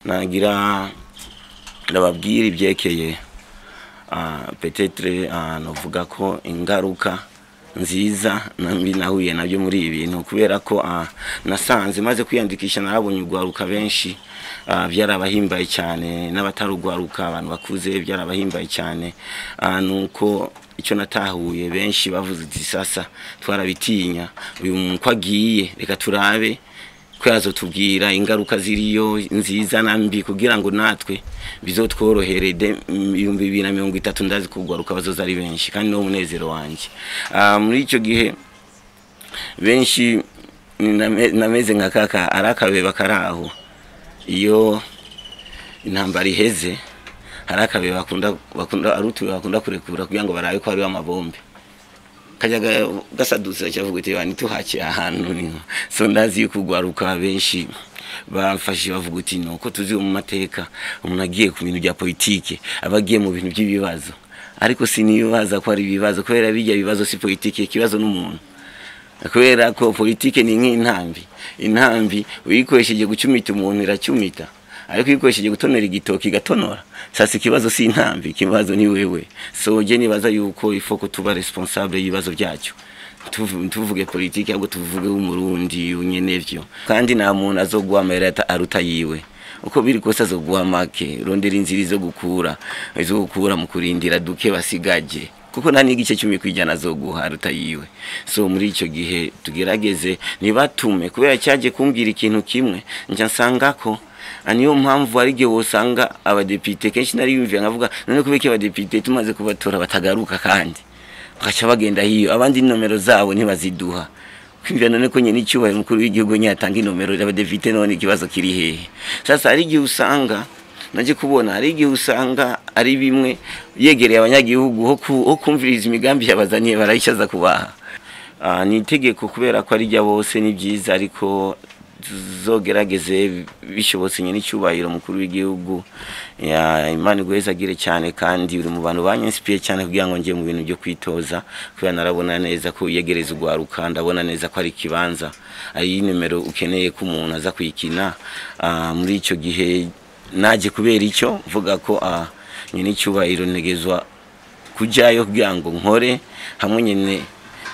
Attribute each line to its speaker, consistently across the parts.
Speaker 1: Nagira ndababwira ibyekeye peut-être novuga ko ingaruka nziza nambi nahuye nabyo muri ibi bintu, kubera ko nasanze maze kwiyandikisha narabonye ugwaruka benshi, byarabahimbaye cyane, n'abatarugwaruka, abantu bakuze byarabahimbaye cyane. Nuko icyo natahuye, benshi bavuze uti: "Sasa twarabitinya, uyu muntu agiye, reka turabe ko yazotubwira ingaruka ziriyo nziza na mbi, kugira ngo natwe bizotworohere 2030." Ndazi kugwaruka bazoza ari benshi, kandi no munezero wanje. Muri icyo gihe benshi nameze nka kaka arakabeba karaho iyo intambara iheze, hari akabeba bakunda arutuwe bakunda kurekura kugira ngo barabe ko hariho amabombe, kajya gasadutse cyavuga uti: "Ntituhace ahantu niho." So ndazi yuko ugwaruka benshi bamfashe bavuga uti: "Nuko tuzi mu mateka, umuntu agiye ku bintu bya politike aba agiye mu bintu by'ibibazo." Ariko sinibaza ko ari ibibazo, kubera bijya bibazo si politike, ikibazo n'umuntu, kubera ko politike ni nk'intambi. Intambi uyikoresheje gucumita umuntu iracumita, ariko uyikoresheje gutonora igitoki igatonora. Sasa ikibazo si intambi, ikibazo ni wewe. So je nibaza yuko il faut ko tuba responsable y'ibibazo byacu. Tuvuge politike, ahubwo tuvuge umurundi unyenevyo, kandi nta muntu azoguha amahera aruta yiwe. Uko biri kose azoguha make. Rondera inzira izo gukura mu kurindira duke basigaje, kuko nta n'igice 10% azoguha aruta yiwe. So muri icyo gihe tugerageze ntibatume, kubera cyaje kumbwira ikintu kimwe nja nsanga ko niyo mpamvu ari igihe wosanga abadepite kenshi nariyumviye nkavuga: "None kubera iki abadepite tumaze kubatora batagaruka, kandi bagaca bagenda hiyo, abandi inomero zabo ntibaziduha?" Kwimvira none ko nyene icyubahiro umukuru w'igihugu nyine atanga inomero y'abadepite, none ikibazo kiri hehe? Sasa hari igihe usanga naje kubona, hari igihe usanga ari bimwe yegereye abanyagihugu ho kumviriza imigambi yabazaniye, barayishaza kubaha. Ni itegeko kubera ko ari rya bose, ni byiza, ariko tuzogerageze bishobotse. Nyine icyubahiro mukuru w'igihugu ya Imana iguhezagire cyane, kandi uri mu bantu banyinspiye cyane kugira ngo njye mu bintu byo kwitoza, kubera narabona neza ko yegereza ugwaruka, ndabona neza ko ari ikibanza, ari nimero ukeneye ko umuntu aza kuyikina. Muri icyo gihe naje kubera icyo mvuga ko nyine icyubahiro ntegezwa kujyayo kugira ngo nkore hamwe nyine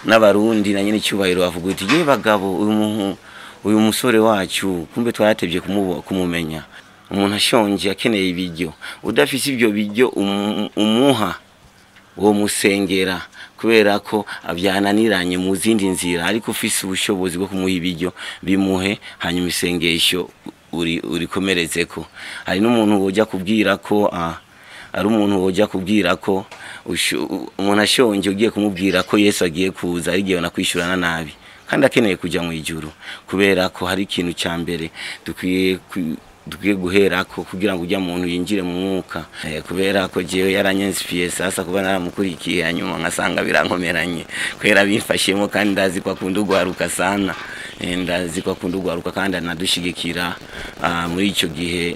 Speaker 1: n'abarundi, na nyine icyubahiro bavuga uti: "Ye bagabo, uyu muntu, uyu musore wacu, kumbe twaratevye kumumenya." Umuntu ashonje akeneye ibiryo, udafise ibyo biryo umuha, uwo musengera, kubera ko byananiranye mu zindi nzira, ariko ufise ubushobozi bwo kumuha ibiryo bimuhe, hanyuma isengesho uri urikomerezeko. Hari n'umuntu wojya kubwira ko ari umuntu wojya kubwira ko umuntu ashonje, ugiye kumubwira ko Yesu agiye kuza, ari igihe banakwishyurana nabi kandi akeneye kujya mu ijuru, kubera ko hari ikintu cya mbere dukwiye guherako kugira ngo ujya muntu yinjire mu mwuka. Kubera ko jewe yaranyensipiye, sasa kuba naramukurikiye, hanyuma nkasanga birankomeranye kubera bimfashemo, kandi ndazi ko akunda ugwaruka sana. Ndazi ko akunda ugwaruka kandi anadushigikira. Muri icyo gihe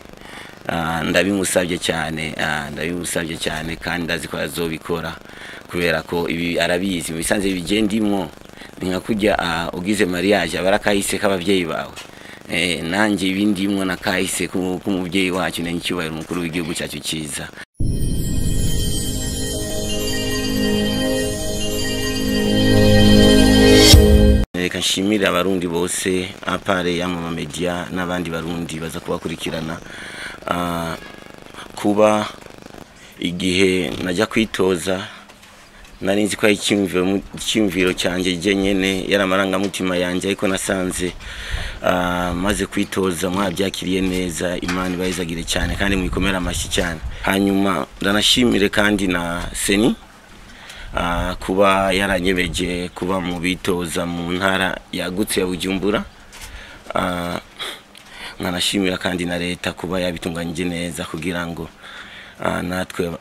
Speaker 1: ndabimusabye cyane, ndabimusabye cyane, kandi ndazi ko azobikora, kubera ko ibi arabizi. Mu bisanzwe bigendimwo ni nka kurya ugize mariage aba ari akahise k'ababyeyi bawe. Nanjye ibi ndimwo nakahise k'umubyeyi wacu na icyubahiro umukuru w'igihugu cyacu cyiza. Reka nshimire abarundi bose, apare yamwe media n'abandi barundi baza kubakurikirana. Kuba igihe najya kwitoza nari nzi ko ari icyumviro cyanjye jye nyene, yari amarangamutima yanjye, ariko nasanze maze kwitoza mwabyakiriye neza. Imana ibahezagire cyane kandi mwikomere amashyi cyane. Hanyuma ndanashimire kandi na CENI kuba yaranyebeje kuba mu bitoza mu ntara yagutse ya Bujumbura. Nkanashimira kandi na leta kuba yabitunganyije neza kugira ngo natwe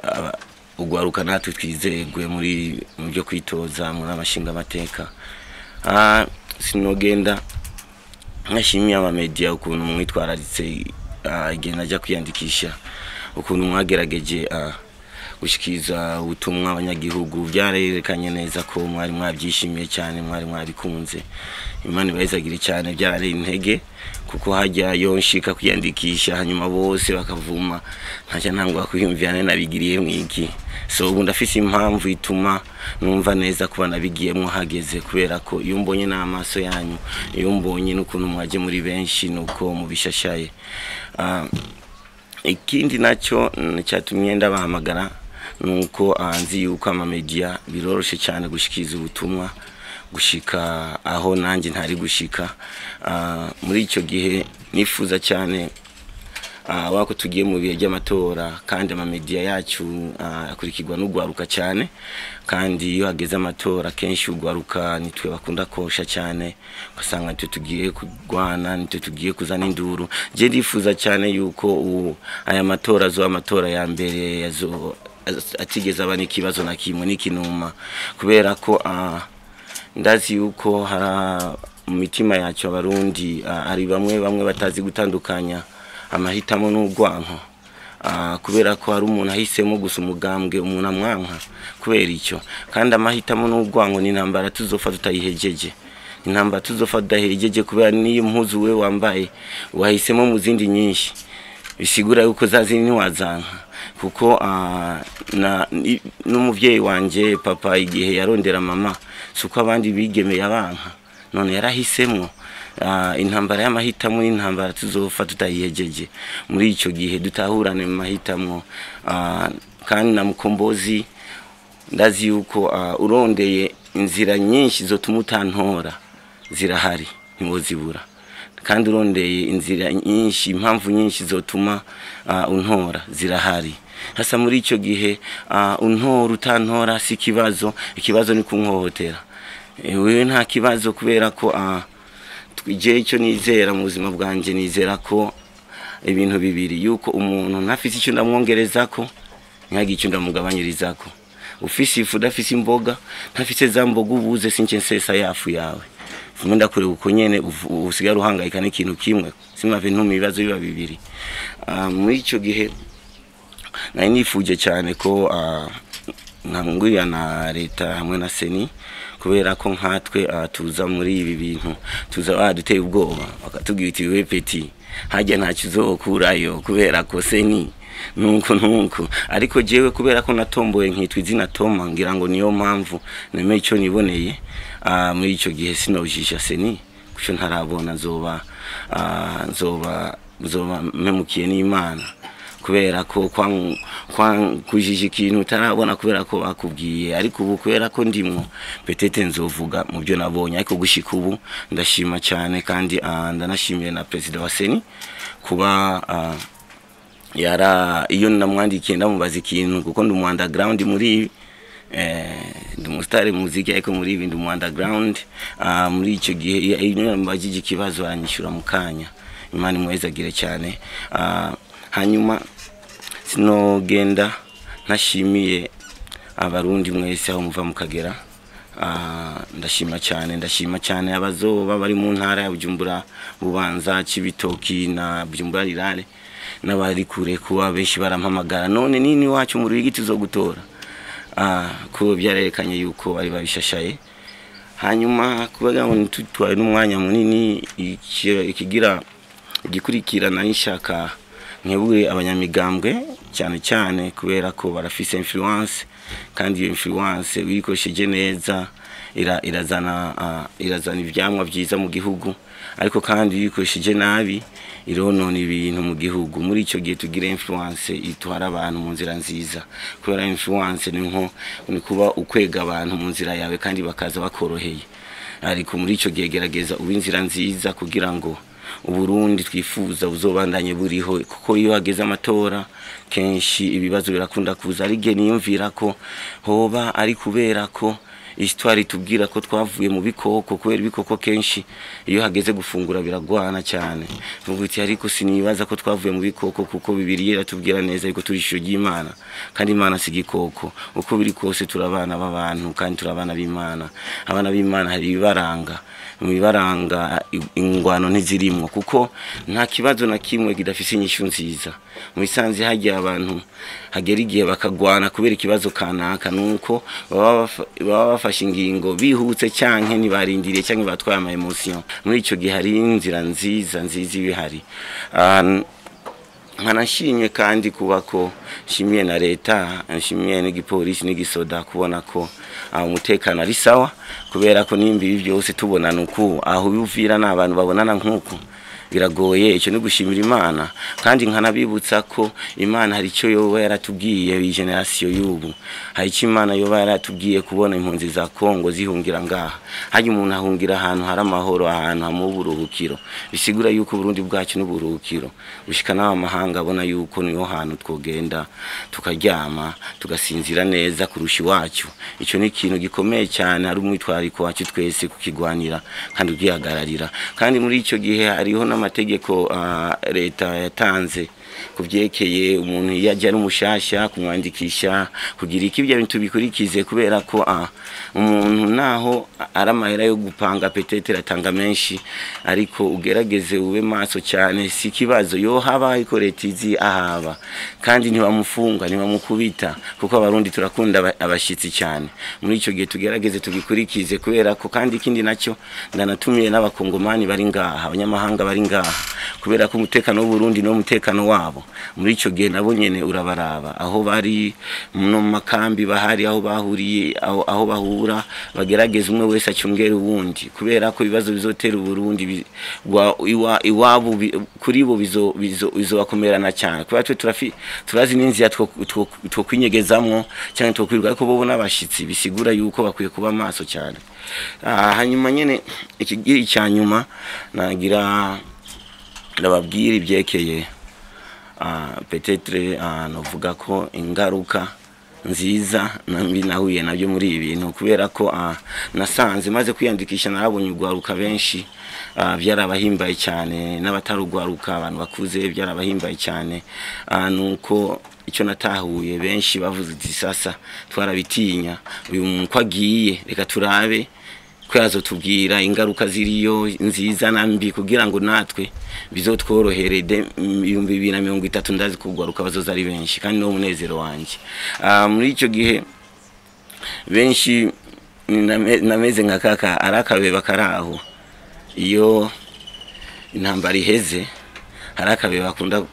Speaker 1: ugwaruka natwe twizegwe muri mu byo kwitoza muri abashinga amateka. Sinogenda nkashimiye amamedia ukuntu mwitwararitse igihe najya kwiyandikisha, ukuntu mwagerageje. Gushikiza ubutumwa abanyagihugu byarerekanye neza ko mwari mwabyishimiye cyane, mwari mwabikunze. Imana ibahezagire cyane. Byari intege kuko hajya yo nshika kwiyandikisha, hanyuma bose bakavuma, ntacyo ntangwa kwiyumvira nabigiriye mwiki. So ubu ndafise impamvu ituma numva neza kuba nabigiyemo hageze, kubera ko iyo mbonye n'amaso yanyu, iyo mbonye n'ukuntu mwaje muri benshi, nuko mubishashaye. Ikindi nacyo cyatumye ndabahamagara nuko nzi yuko amamedia biroroshe cyane gushikiza ubutumwa gushika aho nanjye ntari gushika. Muri icyo gihe nifuza cyane wako tugiye mu bihe by'amatora, kandi amamedia yacu akurikirwa n'ugwaruka cyane, kandi iyo hageze amatora kenshi ugwaruka nitwe bakunda kosha cyane, ugasanga nitwe tugiye kurwana, nitwe tugiye kuzana induru. Je ndifuza cyane yuko aya matora azoba amatora ya mbere yazo atigeze aba n'ikibazo na kimwe n'ikinuma, kubera ko ndazi yuko hari mu mitima yacu abarundi ari bamwe bamwe batazi gutandukanya amahitamo n'urwanko, kubera ko hari umuntu ahisemo gusa umugambwe, umuntu amwanka kubera icyo. Kandi amahitamo n'urwanko ni intambara tuzofa tutayihejeje, intambara tuzofa tudahejeje, kubera niyo mpuzu we wambaye wahisemo mu zindi nyinshi, bisigura yuko zazindi ntiwazanka. Kuko n'umuvyeyi wanje papa igihe yarondera mama, suko abandi bigemeye abanka, none yarahisemo. Intambara y'amahitamo n'intambara tuzofa tutayihejeje. Muri ico gihe dutahurane mu mahitamo. Kandi na Mukombozi ndazi yuko urondeye inzira nyinshi zotuma utantora zirahari, ntiwozibura. Kandi urondeye inzira nyinshi, impamvu nyinshi zotuma untora zirahari. Hasa muri ico gihe untora utantora si ikibazo, ikibazo ni kunkohotera. Wewe nta kibazo, kubera ko je icyo nizera mu buzima bwanje, nizera ko ibintu bibiri, yuko umuntu ntafise icyo ndamwongerezako, ntihagire icyo ndamugabanyirizako. Ufise ifu udafise imboga, ntafise za mboga ubuze, since nsesa yafu yawe. Fume ndakure uko nyene usigara uhangayika n'ikintu kimwe, simave ntuma ibibazo biba bibiri. Muri ico gihe nari nifuje cyane ko ntangurira na leta hamwe na CENI, kubera ko nkatwe tuza muri ibi bintu tuza baduteye ubwoba, bakatubwira iti we petit hajya ntacyo uzokurayo kubera ko CENI nuko nuko. Ariko jewe kubera ko natomboye nkitwa izina Toma, ngira ngo niyo mpamvu nemeye icyo niboneye. Muri ico gihe sinojisha CENI kuco ntarabona, nzoba nzoba mpemukiye n'Imana, kubera ko kujije ikintu utarabona kubera ko bakubwiye. Ariko ubu kubera ko ndimwo petete nzovuga mu byo nabonye, ariko gushika ubu ndashima cyane, kandi ndanashimiye na president wa CENI kuba yara iyo namwandikiye ndamubaza ikintu, kuko ndi mu underground muri ibi, ndi umusitari muziki, ariko muri ibi ndi mu underground. Muri icyo gihe iyo namubajije ikibazo aranyishyura mu kanya. Imana imwezagire cyane. Hanyuma sinogenda ntashimiye abarundi mwese aho muva mukagera. Ndashima cyane, ndashima cyane abazoba bari mu ntara ya Bujumbura, Bubanza, Cibitoki na Bujumbura Rirare, n'abari kure, kuba benshi barampamagara none nini wacu mu Ruyigi tuzogutora, ko byarerekanye yuko bari babishashaye. Hanyuma kubaga ngo ntitutwaye n'umwanya munini, ikigira igikurikirana n'ishaka nkebure abanyamigambwe cyane cyane, kubera ko barafise influence, kandi iyo influence uyikoresheje neza irazana ivyamwa vyiza mu gihugu, ariko kandi uyikoresheje nabi ironona ibintu mu gihugu. Muri ico gihe tugira influence itwara abantu mu nzira nziza, kubera influence ni nko ni kuba ukwega abantu mu nzira yawe kandi bakaza bakoroheye. Ariko muri ico gihe gerageza uba inzira nziza kugira ngo Uburundi twifuza buzobandanye buriho, kuko iyo hageze amatora kenshi ibibazo birakunda kuza. Ari gihe niyumvira ko hoba ari kubera ko Histoire itubwira ko twavuye mu bikoko, kubera ibikoko kenshi iyo hageze gufungura biragwana cyane. Vuga uti ariko sinibaza ko twavuye mu bikoko, kuko Bibiliya iratubwira neza yuko turi ishusho ry'Imana, kandi Imana si igikoko. Uko biri kose turabana b'abantu kandi turabana b'Imana. Abana b'Imana hari ibibaranga, mu bibaranga ingwano ntizirimwo, kuko nta kibazo na kimwe kidafise inyishu nziza. Mu bisanzwe hagiye abantu hagera igihe bakagwana kubera ikibazo kanaka, nuko baba bafashe ingingo bihutse canke ntibarindiriye canke batwaye ama emotion. Muri ico gihe hari inzira nziza nziza ibihari. Nkanashimye kandi kuba ko nshimiye na leta, nshimiye n'igipolisi n'igisoda kubona ko umutekano ari sawa, kubera ko nimba ibi byose tubonana uku aho bivira n'abantu babonana nk'uku biragoye. Icyo ni gushimira Imana, kandi nkanabibutsa ko Imana hari icyo yoba yaratubwiye iyi generation y'ubu, hari icyo Imana yoba yaratubwiye kubona impunzi za Kongo zihungira ngaha. Hari umuntu ahungira ahantu hari amahoro, ahantu hamuburuhukiro, bisigura yuko Burundi bwacu n'uburuhukiro gushika n'abamahanga abona yuko niho hantu twogenda tukaryama tugasinzira neza kurusha iwacu. Icyo ni ikintu gikomeye cyane, hari umwitwariko wacu twese kukigwanira kandi ugihagararira. Kandi muri icyo gihe hariho n'amategeko leta yatanze kuvyekeye umuntu iyo ajya ari umushasha kumwandikisha kugira iki, ibyo bintu bikurikize, kubera ko umuntu naho ari amahera yo gupanga petetere atanga menshi, ariko ugerageze ube maso cyane. Si ikibazo yo haba ariko leta izi ahaba, kandi ntibamufunga ntibamukubita, kuko abarundi turakunda abashitsi cyane. Muri icyo gihe tugerageze tugikurikize, kubera ko kandi ikindi nacyo ndanatumiye n'abakongomani bari ngaha, abanyamahanga bari ngaha, kubera ko umutekano w'u Burundi no umutekano wabo muri icyo gihe nabo nyene urabaraba aho bari no makambi bahari, aho bahuriye, aho bahura, bagerageza umwe wese acungera uwundi, kubera ko ibibazo bizotera Burundi iwabo kuri bo bizobakomerana cyane, kubera twe turazi n'inzira two kwinyegezamwo cyane two kwirirwa, ariko bo n'abashitsi bisigura yuko bakwiye kuba maso cyane. Hanyuma nyene ikigira icya nyuma nagira ndababwira ibyekeye peut-être novuga ko ingaruka nziza nambi nahuye nabyo muri ibi bintu, kubera ko nasanze maze kwiyandikisha narabonye ugwaruka benshi byarabahimbaye cyane, n'abatarugwaruka abantu bakuze byarabahimbaye cyane. Nuko icyo natahuye benshi bavuze ati sasa twarabitinya uyu muntu agiye, reka turabe ko yazotubwira ingaruka ziriyo nziza na mbi, kugira ngo natwe bizotworohere 2030. Ndazi kugwaruka bazoza ari benshi, kandi no munezero wanje. Muri icyo gihe benshi nameze nka kaka arakabeba karaho iyo intambara iheze, harakabe bakunda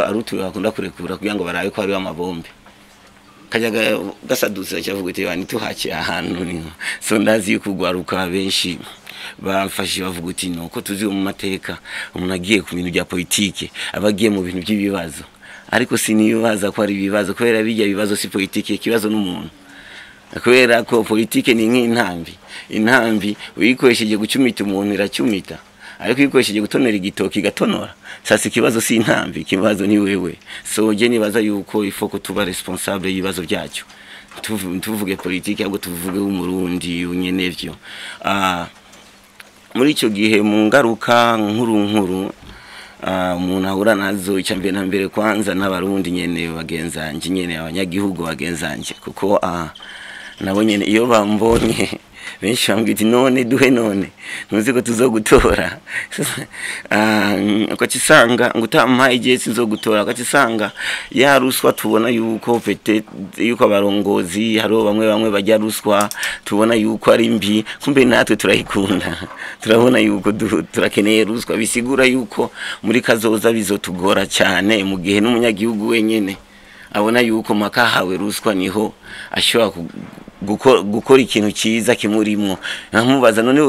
Speaker 1: arutuwe bakunda kurekura kugira ngo barabe ko hari amabombe kajya gasadutse cyavuga ati bani tuhakiye ahantu niho. So ndazi kugwaruka benshi bamfashe bavuga uti nuko tuzi mu mateka umuntu agiye ku bintu bya politike abagiye mu bintu by'ibibazo, ariko sinibaza ko ari ibibazo, kubera bijya bibazo si politike, ikibazo n'umuntu, kubera ko politike ni nk'intambi. Intambi uyikoresheje gucumita umuntu iracumita, ariko uyikoresheje gutonora igitoki igatonora. Sasa ikibazo si intambi, ikibazo ni wewe. So je nibaza yuko ifoko tuba responsable y'ibibazo byacyo, tuvuge politike ahubwo tuvuge umurundi unyenevyo. Muri icyo gihe mu ngaruka nkuru nkuru umuntu ahura nazo, icya mbere na mbere kwanza n'abarundi nyene bagenzanje nyene, abanyagihugu bagenzanje, kuko nabo nyene iyo bambonye benshi bambwira ati none duhe, none ntuzi ko tuzogutora, ukacisanga ngo utampaye igihe sinzogutora, ukacisanga ya ruswa tubona yuko pete yuko abarongozi hariho bamwe bamwe bajya ruswa tubona yuko ari mbi, kumbe natwe turayikunda, turabona yuko turakeneye ruswa. Bisigura yuko muri kazoza bizotugora cyane mu gihe n'umunyagihugu wenyene abona yuko makahawe ruswa niho ashobora gukora ikintu cyiza kimurimo. Nkamubaza none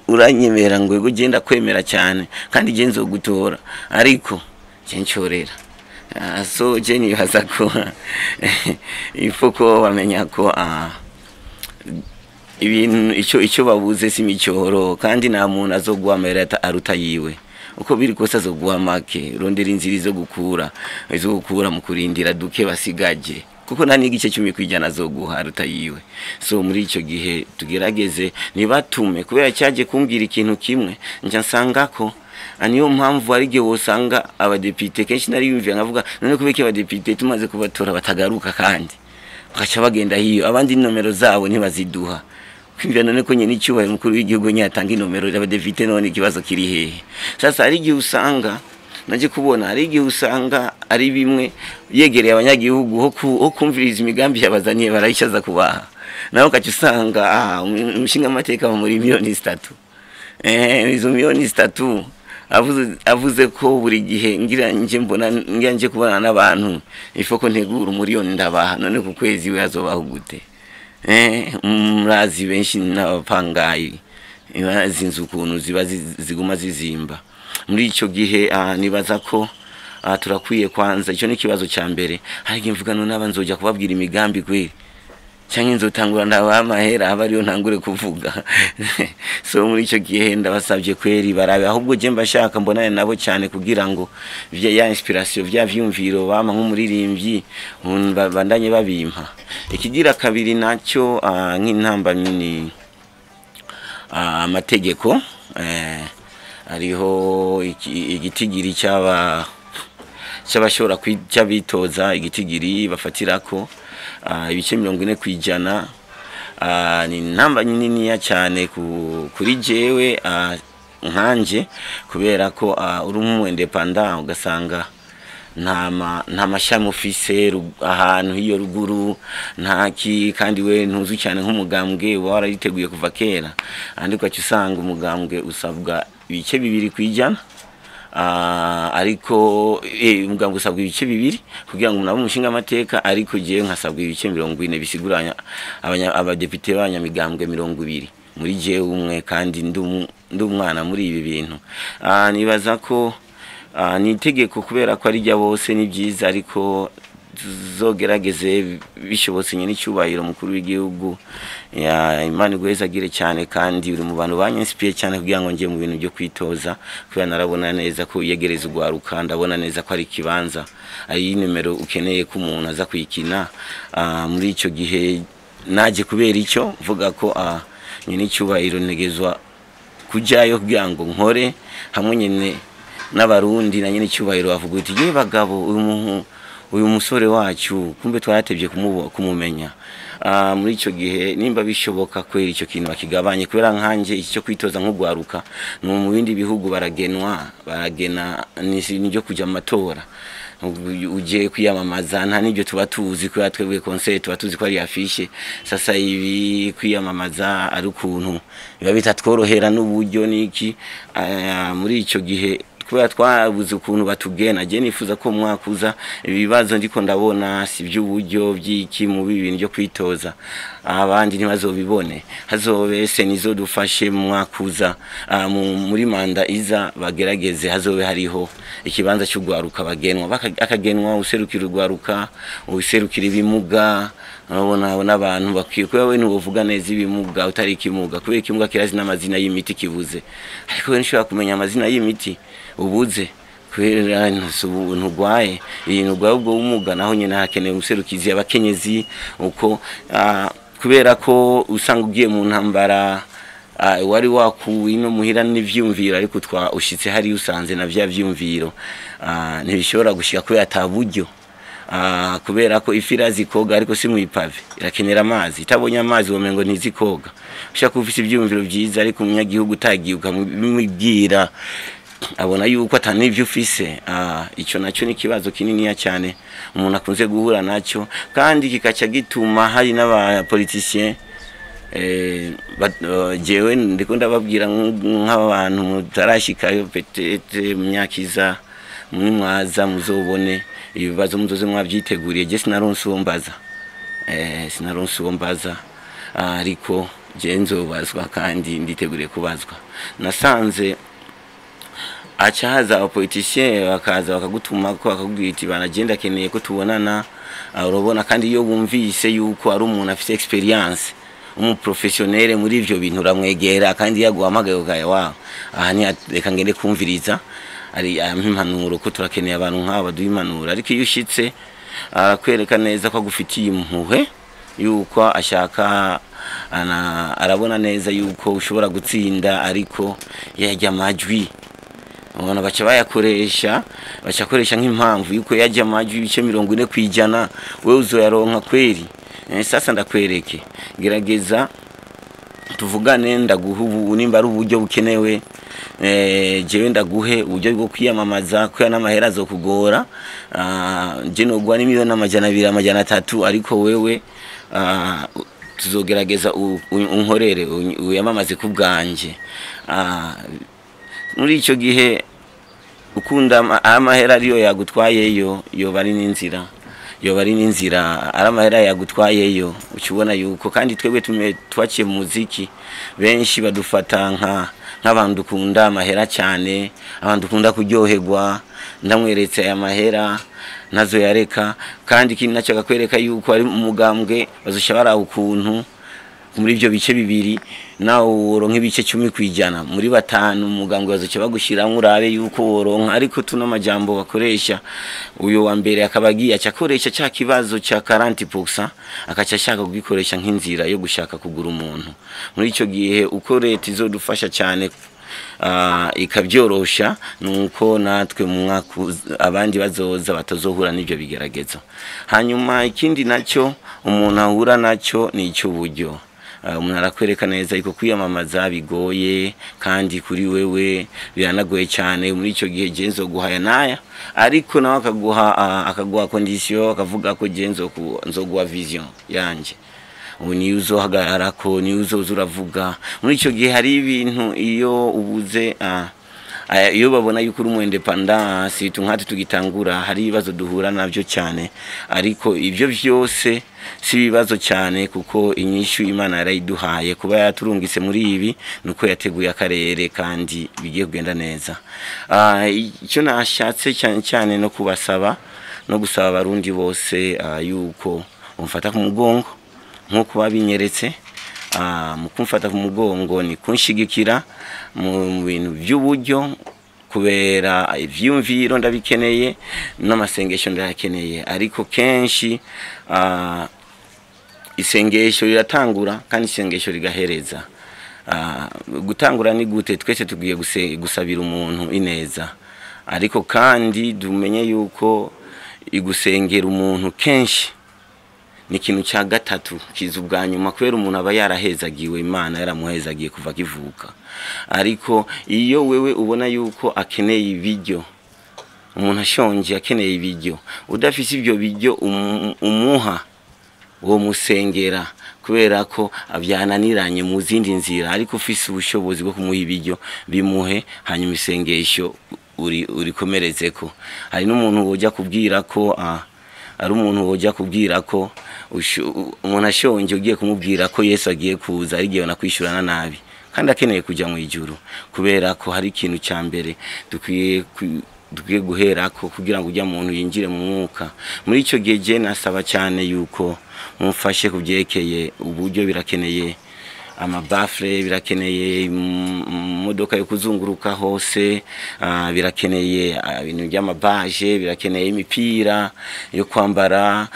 Speaker 1: uranyemera ngo ego genda kwemera cyane kandi je nzogutora, ariko je ncorera. So je nibaza ko ifoko bamenya ko ibintu icyo babuze si imicoro, kandi nta muntu azoguha amahera aruta yiwe, uko biri kose azoguha make. Rondera inzira izo gukura mu kurindira duke basigaje. Kuko nta n'igice 10% azoguha aruta yiwe. So muri ico gihe tugerageze ntibatume, kubera cyaje kumbwira ikintu kimwe nca nsanga ko niyo mpamvu ari igihe wosanga abadepite kenshi nariyumviye nkavuga: none kubera iki abadepite tumaze kubatora batagaruka kandi bagaca bagenda hiyo, abandi inomero zabo ntibaziduha? Kwimvira none ko nyene icyubahiro umukuru w'igihugu nyine atanga inomero y'abadepite, none ikibazo kiri hehe? Sasa hari igihe usanga naje kubona, hari igihe usanga ari bimwe yegereye abanyagihugu ho kumviriza imigambi yabazaniye, barayishaza kubaha. Nawe ukaca usanga umushinga amateka muri 3 miliyoni, izo 3 miliyoni avuze ko buri gihe ngira nje mbona, ngira nje kubonana n'abantu, ifo ko ntegura 1 miliyoni ndabaha, none ku kwezi we azobaho gute? Murazi benshi n'abapangayi, bazi inzu ukuntu ziba ziguma zizimba. Muri ico gihe nibaza ko turakwiye kwanza, ico ni ikibazo ca mbere. Hari igihe mvuga: none aba nzoja kubabwira imigambi kweli, canke nzotangura ndabaha amahera, aba ariyo ntangure kuvuga? So muri ico gihe ndabasabye kweri barabe, ahubwo je mbashaka mbonane nabo cyane kugira ngo vya ya inspiration, vya vyumviro bama nk'umuririmbyi, bandanye babimpa. Ikigira kabiri nacyo, nk'intambamyi ni amategeko. Hariho igitigiri cy'abashobora cy'abitoza, igitigiri bafatirako 40%. Ni namba niniya cyane kuri jewe, nkanje, kubera ko uri umu indépendant, ugasanga nta mashami ufise ahantu hiyo ruguru, ntaki, kandi we ntuzi cyane nk'umugambwe uba warariteguye kuva kera. Andi ugaca usanga umugambwe usabwa 2%, ariko umugambwe usabwa 2% kugira ngo umuntu abe umushinga amateka, ariko jewe nkasabwa 40%, bisiguranya abadepite b'abanyamigambwe 20 muri jewe umwe, kandi ndi umwana muri ibi bintu. Nibaza ko ni itegeko kubera ko ari rya bose, ni byiza, ariko tuzogerageze bishobotse nyine icyubahiro mukuru w'igihugu ya Imana iguhezagire cyane, kandi uri mu bantu banyinspiye cyane kugira ngo njye mu bintu byo kwitoza, kubera narabona neza ko uyegereza ugwaruka, ndabona neza ko ari ikibanza, ari nimero ukeneye ko umuntu aza kuyikina. Muri icyo gihe naje kubera icyo mvuga ko nyine icyubahiro ntegezwa kujayo kugira ngo nkore hamwe nyine n'abarundi, na nyine icyubahiro bavuga uti: ye bagabo, uyu muntu, uyu musore wacu, kumbe twaratevye kumumenya. Muri icyo gihe nimba bishoboka kwera icyo kintu bakigabanye, kubera nkanje iki cyo kwitoza nk'ugwaruka, no mu bindi bihugu baragenwa, baragena niryo kuja mu matora, ugiye kwiyamamaza nta n'ibyo tuba tuzi, kubera twebwe conseil tuba tuzi ko ari affiche. Sasa ibi kwiyamamaza ari ukuntu biba bitatworohera n'uburyo niki. Muri icyo gihe kubera twabuze ukuntu batugena, je nifuza ko umwaka uza ibibazo ndiko ndabona si by'uburyo by'iki mu bintu byo kwitoza, abandi ntibazobibone, hazobe se nizo dufashe mu mwaka uza, muri manda iza bagerageze hazobe hariho ikibanza cy'ugwaruka bagenwa, akagenwa userukira ugwaruka, userukira ibimuga. Urabona abo n'abantu bakwiye kuba, we ntuvuga neza ibimuga utari ikimuga, kubera ikimuga kirazi n'amazina y'imiti kibuze, ariko we ntushobora kumenya amazina y'imiti ubuze kubera ntugwaye iyi ntugwaye ubwo bumuga. Naho nyine hakenewe umuserukizi, abakenyezi uko, kubera ko usanga ugiye mu ntambara, wari wakuwe ino muhira n'ivyumviro, ariko twa ushitse hari usanze na vya vyumviro ntibishobora gushika kubera ata buryo. Kubera ko ifi irazi koga, ariko si mw'ipave, irakenera amazi, itabonye amazi womengo ntizi koga. Ushaka ufise ivyumviro vyiza, ariko umunyagihugu utagiye ukamubwira abona yuko ata n'ivyo ufise. Ico naco ni ikibazo kininiya cyane umuntu akunze guhura nacyo, kandi kikaca gituma hari n'abapoliticiens, jewe ndiko ndababwira nk'abantu mutarashikayo, peut-être mu myaka iza nimwaza muzobone ibibazo muzoze mwavyiteguriye. Je sinaronse uwo mbaza, sinaronse uwo mbaza, ariko je nzobazwa kandi nditeguriye kubazwa. Nasanze aca haza abapoliticiens bakaza bakagutuma ko bakakubwira iti: bana akeneye ko tubonana. Urabona, kandi iyo bumvise yuko ari umuntu afite expérience, umuprofessionnel muri ivyo bintu, uramwegera kandi yaguhamagaye ukaya wawe aha ni reka ngende kumviriza ari ampa impanuro, ko turakeneye abantu nk'aba baduha impanuro. Ariko iyo ushitse Arakwereka neza ko agufitiye impuhwe, yuko ashaka arabona neza yuko ushobora gutsinda, ariko yajya amajwi ubona baca bayakoresha, bacakoresha nk'impamvu yuko yajya amajwi ibice 40%, wewe uzoyaronka kweri. Sasa ndakwereke, gerageza tuvugane, ndaguha ubu nimba ari uburyo bukenewe, jewe ndaguhe uburyo bwo kwiyamamaza, kubera n'amahera azokugora. Je noguha n'imiliyoni 200, 300, ariko wewe tuzogerageza unkorere, uyamamaze ku bwanje. Muri ico gihe ukunda amahera ariyo yagutwayeyo, yoba ari n'inzira, yoba ari n'inzira, ari amahera yagutwayeyo, uca ubona yuko kandi twebwe twaciye mu muziki, benshi badufata nk'abantu dukunda amahera cyane, abantu dukunda kuryoherwa. Ndamweretse aya mahera ntazo yareka. Kandi ikindi nacyo akakwereka yuko ari umugambwe, bazosha baraba ukuntu muri ibyo bice bibiri nawe woronka ibice 10% muri batanu, umugambwe bazoca bagushiramwo urabe yuko woronka. Ariko tuno amajambo bakoresha, uyo wa mbere akaba agiye aca akoresha ca kibazo ca 40%, akaca ashaka kugikoresha nk'inzira yo gushaka kugura umuntu. Muri ico gihe uko leta izodufasha cyane, ikabyorosha, nuko natwe mu mwaka abandi bazoza batazohura n'ibyo bigeragezo. Hanyuma ikindi nacyo umuntu ahura nacyo ni icy'uburyo. Umuntu arakwereka neza yuko kwiyamamaza bigoye, kandi kuri wewe biranagoye cyane. Muri icyo gihe je nzoguhaya naya, ariko nawe akaguha condition, akavuga ko je nzoguha vision yanje, ubu niyo uzohagarara ko niyo uzoza uravuga. Muri icyo gihe hari ibintu iyo ubuze, iyo babona yuko uri umu indépendant, surtout nkatwe tugitangura, hari ibibazo duhura nabyo cyane. Ariko ibyo byose si ibibazo cyane, kuko inyishu Imana yarayiduhaye. Kuba yaturungitse muri ibi nuko yateguye akarere kandi bigiye kugenda neza. Icyo nashatse cyane cyane no kubasaba no gusaba Abarundi bose, yuko umfata ku mugongo nk'uko babinyeretse. Mu kumfata ku mugongo ni kunshigikira mu bintu by'uburyo, kubera ivyumviro ndabikeneye n'amasengesho ndayakeneye. Ariko kenshi isengesho riratangura kandi isengesho rigahereza. Gutangura ni gute? Twese tugiye gusabira umuntu ineza, ariko kandi dumenye yuko igusengera umuntu kenshi ni ikintu cya gatatu kiza ubwa nyuma, kubera umuntu aba yarahezagiwe, Imana yaramuhezagiye kuva akivuka. Ariko iyo wewe ubona yuko akeneye ibiryo, umuntu ashonje akeneye ibiryo, udafise ibyo biryo umuha, uwo musengera kubera ko byananiranye mu zindi nzira. Ariko ufise ubushobozi bwo kumuha ibiryo, bimuhe, hanyuma isengesho urikomerezeko. Hari n'umuntu wojya kubwira ko ari umuntu wojya kubwira ko umuntu ashonje, ugiye kumubwira ko Yesu agiye kuza, ari igihe nakwishyurana nabi kandi akeneye kujya mu ijuru. Kubera ko hari ikintu cya mbere dukwiye guherako kugira ngo ujya muntu yinjire mu mwuka. Muri icyo gihe je nasaba cyane yuko mumfashe kubyerekeye uburyo. Birakeneye amabafure, birakeneye imodoka yo kuzunguruka hose, birakeneye ibintu by'amabaje, birakeneye imipira yo kwambara,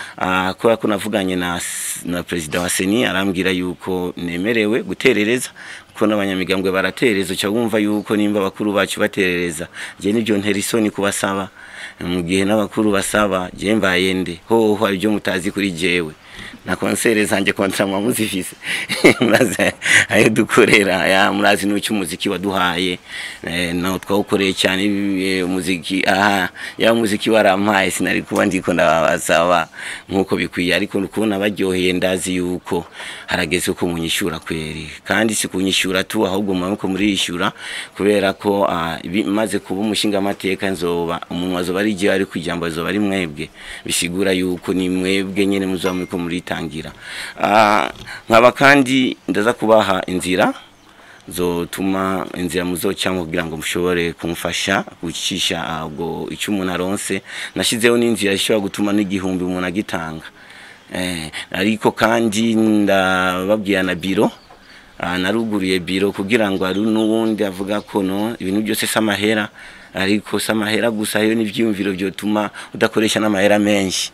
Speaker 1: kubera ko navuganye na perezida wa CENI, arambwira yuko nemerewe guterereza, ko n'abanyamigambwe baraterereza. Uca wumva yuko nimba abakuru bacu baterereza, je nibyo ntera isoni kubasaba. Mu gihe n'abakuru basaba, je mbaye nde? Hoho hari ibyo mutazi kuri jewe na concert zanje, contrat muzifise, murazi ayo dukorera ya, murazi n'uco umuziki waduhaye, no twawukoreye cyane. Umuziki aha ya umuziki warampaye, sinari kuba ndiko ndabasaba nkuko bikwiye. Ariko kubona baryoheye, ndazi yuko harageze ko munyishura kweri, kandi si kunyishura tu, ahubwo muko murishura, kubera ko maze kuba umushinga amateka, nzoba umuntu azoba ari igihe, ari kwijambo azoba ari mwebwe, bisigura yuko ni mwebwe nyene muzoba muriko muritangira. Nkaba kandi ndaza kubaha inzira zotuma, inzira muzocamo kugira ngo mushobore kumfasha gucisha ubwo icyo umuntu aronse. Nashizeho n'inzira ishobora gutuma n'igihumbi umuntu agitanga. Ariko kandi ndababwira na biro, naruguruye biro kugira ngo hari n'uwundi avuga ko no ibintu byose si amahera. Ariko si amahera gusa, hariyo n'ivyiyumviro vyotuma udakoresha n'amahera menshi,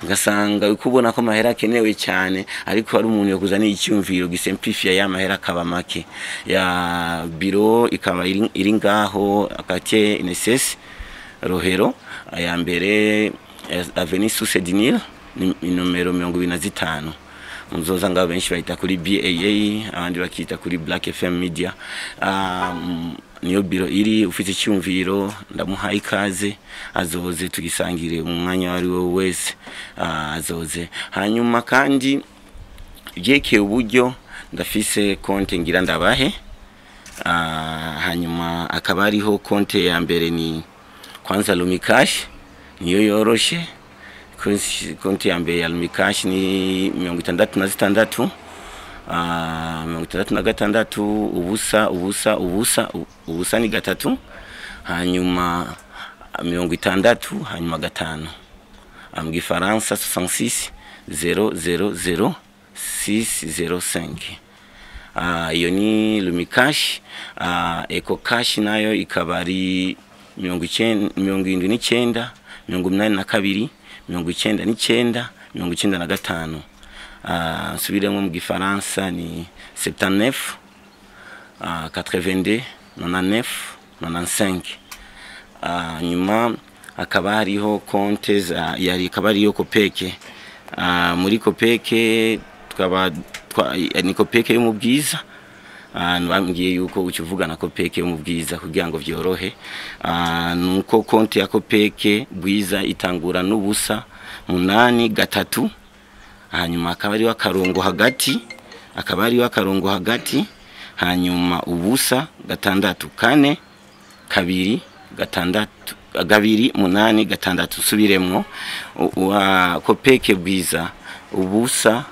Speaker 1: ugasanga uko ubona ko amahera akenewe cyane, ariko hari umuntu yokuzanira icyumviro gisimplifia ya mahera akaba make. Ya biro ikaba iri ngaho quartier INSS Rohero ya mbere, avenue Source du Nil, ni nomero 25. Muzoza ngaho, benshi bayita kuri BAA, abandi bakita kuri Black FM Media. Niyo biro iri. Ufite icyumviro ndamuhaye ikaze, azoze tugisangire mu mwanya wari we wese, azoze. Hanyuma kandi byekeye uburyo, ndafise konte ngira ndabahe. Hanyuma akaba ariho konte ya mbere ni kwanza Lumicash, niyo yoroshe. Konti ya mbere ya Lumicash ni 66, 66, 0 0 0 0 ni 3, hanyuma 60, hanyuma 5. Mu gifaransa 66 0 0 0 6 0 5. Iyo ni Lumicash. Eco Cash nayo ikaba ari 90, 79, 82, 99, 95. Nsubiremo, mu gifaransa ni 79 82 99 95. Nyuma hakaba hariho konte za yari, ikaba ariyo COOPEC. Muri COOPEC tukaba ni COOPEC yo mu Bwiza. Bambwiye yuko ukivuga na COOPEC yo mu Bwiza kugira ngo vyorohe. Nuko konti ya COOPEC Bwiza itangura n'ubusa 8 3, hanyuma akaba ariho akarongo hagati, akaba ariho akarongo hagati, hanyuma ubusa 6 4 2 6 2 8 6. Subiremwo, wa COOPEC Bwiza: ubusa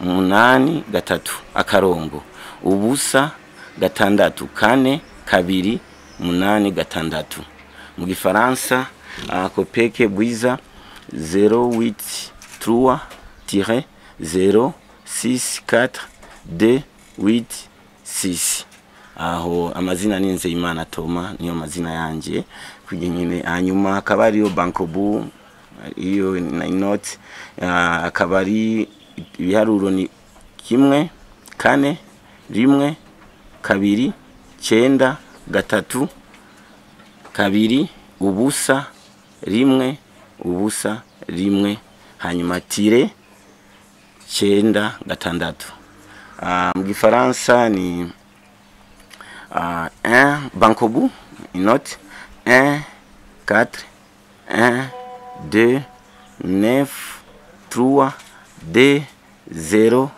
Speaker 1: 8 3 akarongo ubusa 6 4 2 8 6. Mu gifaransa COOPEC Bwiza 08 3 tiret 0 6 4 2 8 6. Aho amazina ni Nzeyimana Toma, niyo mazina yanje kugira nyine. Hanyuma akaba ariyo Bancobu, iyo na inoti, akaba ari ibiharuro ni 1 4 1 2 9 3 2 0 1 0 1, hanyuma tiret 9 6. Mu gifaransa ni 1, Bancobu inoti 1 4 1 2 9 3 2 0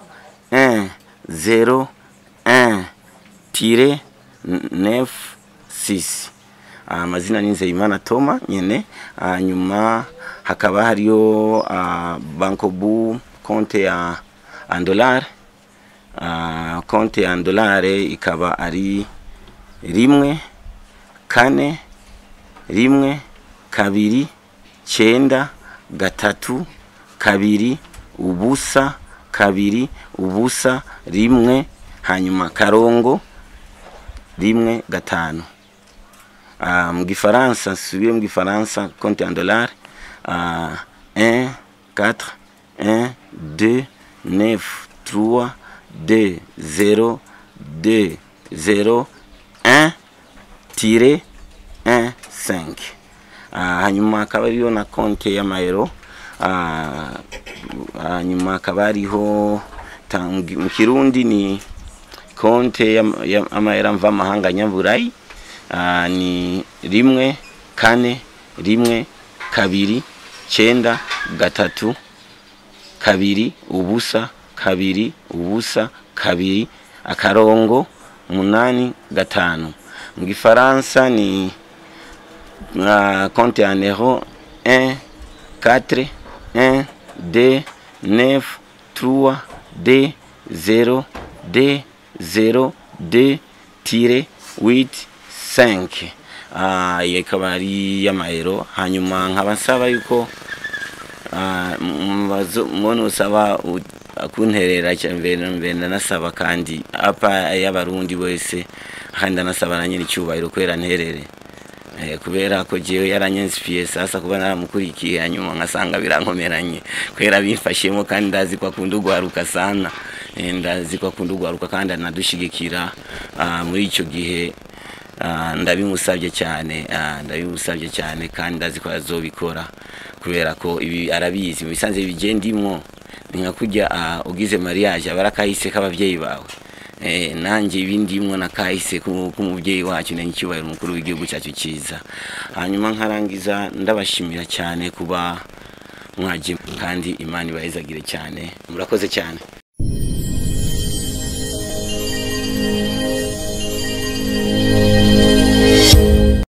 Speaker 1: 1 0 1 tiret 9 6. Amazina ni Nzeyimana Toma nyene. Hanyuma hakaba hariyo Bancobu konte ya en dollar. Konte ya dollar ikaba ari 1 4 1 2 9 3 2 0 2 0 1, hanyuma karongo 1 5. Mu gifaransa, subiye mu gifaransa, konte en dollar 1 4 1 2 9 3 2 0 2 0 1 tiret 1 5. Hanyuma akaba ariyo na konte y'amayero. Hanyuma akaba ariho mu kirundi ni konte y'amahera mvamahanga nyaburayi, ni 1 4 1 2 9 3 2 0 2 0 2 akarongo 8 5. Mu gifaransa ni compte en euro 1 4 1 2 9 3 2 0 2 0 2 tiret 8 5. Iyo ikaba ari y'amayero. Hanyuma nkaba nsaba yuko mubona usaba kunterera mbere mbere, ndanasaba kandi apa y'abarundi wese, kandi ndanasaba na nyiri icyubahiro kwera nterere. Kubera ko jewe yaranyensipiye sasa kuba naramukurikiye, hanyuma nkasanga birankomeranye kubera bimfashemo, kandi ndazi ko akunda ugwaruka sana. Ndazi ko akunda ugwaruka kandi anadushigikira. Muri ico gihe ndabimusabye cyane, ndabimusabye cyane, kandi ndazi ko azobikora kubera ko ibi arabizi. Mu bisanzwe bigendimwo ni nka kurya ugize mariage aba ari akahise k'abavyeyi bawe. Nanjye ibindimwo nakahise k'umuvyeyi wacu n'icyubahiro umukuru w'igihugu cyacu cyiza. Hanyuma nkarangiza ndabashimira cyane kuba mwaje, kandi Imana ibahezagire cyane. Murakoze cyane.